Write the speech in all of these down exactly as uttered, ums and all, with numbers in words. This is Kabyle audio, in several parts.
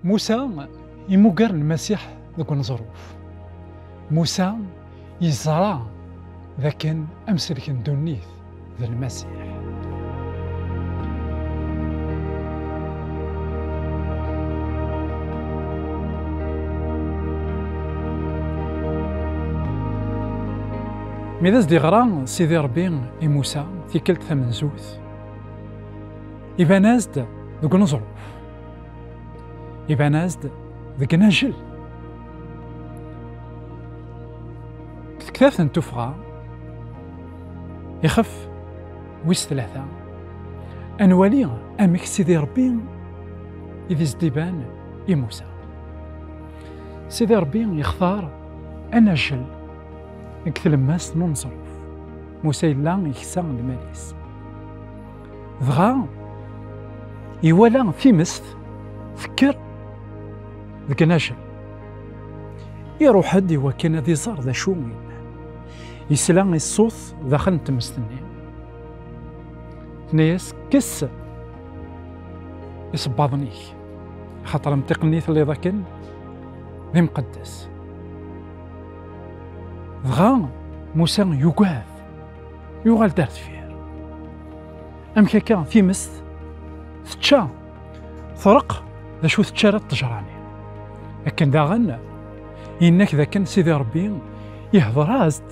Musa imuger Lmasiḥ deg uneẓruf. Musa yeẓra d akken amsellek n ddunit d Lmasiḥ. Mi d as-d-yeɣra Sidi Ṛebbi i Musa tikkelt tamenzut, iban-as-d deg uneẓruf. Iban-as-d deg inajel. Deg tektabt n tuffɣa, ixef wis tlata, ad nwali amek Sidi Ṛebbi i d-isdiban i Musa. Sidi Ṛebbi yextar anajel deg tlemmast n uneẓruf. Musa yella yeksa lmal-is. Dɣa iwala timest tekker deg inajel. Iruḥ-d iwakken ad iẓer d acu i yellan. Yesla i ṣṣut daxel n tmest-nni. Tenna-yas: "Kkes isebbaḍen-ik, axaṭer amṭiq-nni telliḍ akken d imqeddes." Dɣa Musa yugad, yuɣal-d ar deffir. Amek akka timest tečča, treqq d acu tečča ara ṭṭejra-nni? Akken daɣen yenna-k d akken Sidi Ṛebbi ihder-as-d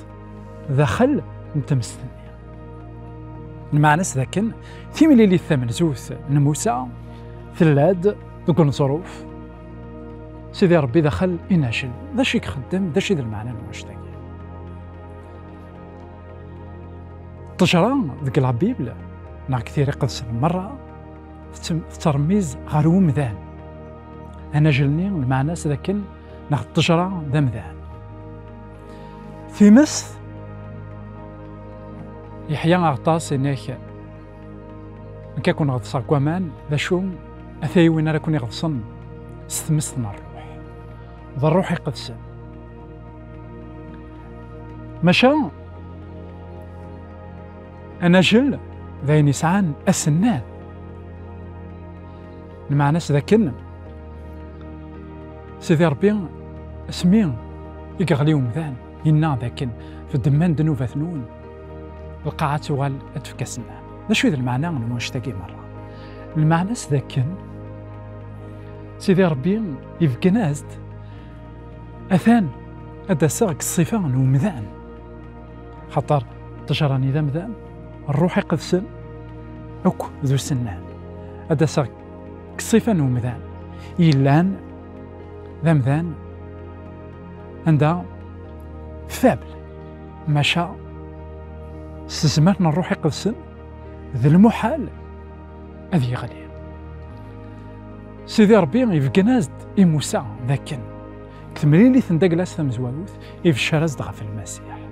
daxel n temst-nni. Lmeɛna-s d akken timlilit tamenzut n Musa tella-d deg uneẓruf. Sidi Ṛebbi daxel inajel. D acu i ixeddem? D acu i d lmeɛna n wannect-agi? Ṭṭejra deg la Bible neɣ deg Tira Iqedsen merra tettem-, tettremmiz ɣer umdan. Anajel-nni, lmeɛna-s d akken neɣ ṭṭejra d amdan. Timest, Yeḥya Aɣeṭṭas yenna-k: "Nekk ad ken-ɣeḍseɣ deg waman, d acu, ataya win ara ken-iɣeḍsen s tmest n Ṛṛuḥ, d Ṛṛuḥ Iqedsen." Maca anajel d ayen yesɛan asennan. Lmeɛna-s d akken Sidi Ṛebbi, asmi i yeɣli umdan, yenna d akken: "Ddmen ddnubat-nwen, lqaɛa ad tuɣal ad tefk asennan." D acu i d lmeɛna n wannect-agi merra? Lmeɛna-s d akken Sidi Ṛebbi ibeggen-as-d: "Atan ad d-aseɣ deg ṣṣifa n umdan." Xaṭer ṭṭejra-nni d amdan, Ṛṛuḥ Iqedsen akk d usennan. Ad d-aseɣ deg ṣṣifa n umdan yellan d amdan anda faible, maca s tezmert n Ṛṛuḥ Iqedsen d lmuḥal ad yeɣli. Sidi Ṛebbi ibeggen-as-d i Musa d akken deg temlilit n Daglas tamezwarut, ibeccer-as-d ɣef Lmasiḥ.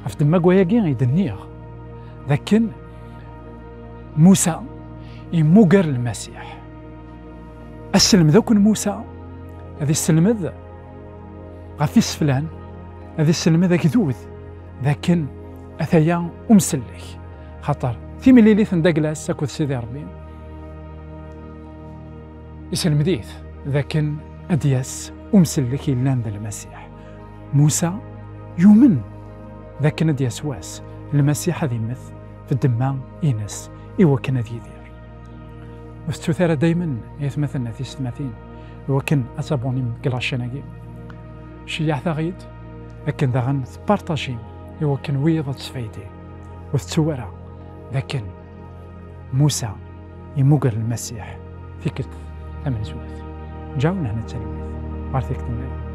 Ɣef ddemma n wayagi i d-nniɣ d akken Musa imuger Lmasiḥ. Aselmed akk n Musa ad iselmed ɣef iseflan, ad iselmed agdud d akken ataya umsellek. Xaṭer timlilit n Daglas akked Sidi Ṛebbi iselmed-it d akken ad d-yas umsellek yellan d Lmasiḥ. Musa yumen d akken ad d-yas wass, Lmasiḥ ad immet f ddemma-ines i wakken ad yidir. Ur tettut ara daymen, ay atmaten, a tisetmatin, i wakken ad tabunim deg la chaîne-agi. Ceyyɛet-aɣ-id akken daɣen tpartajim i wakken wiyaḍ ad sfaydi. Ur tettu ara d akken Musa imuger Lmasiḥ tikkelt tamenzut. Ǧaw nehna d talwit ɣer tikkelt nniḍen.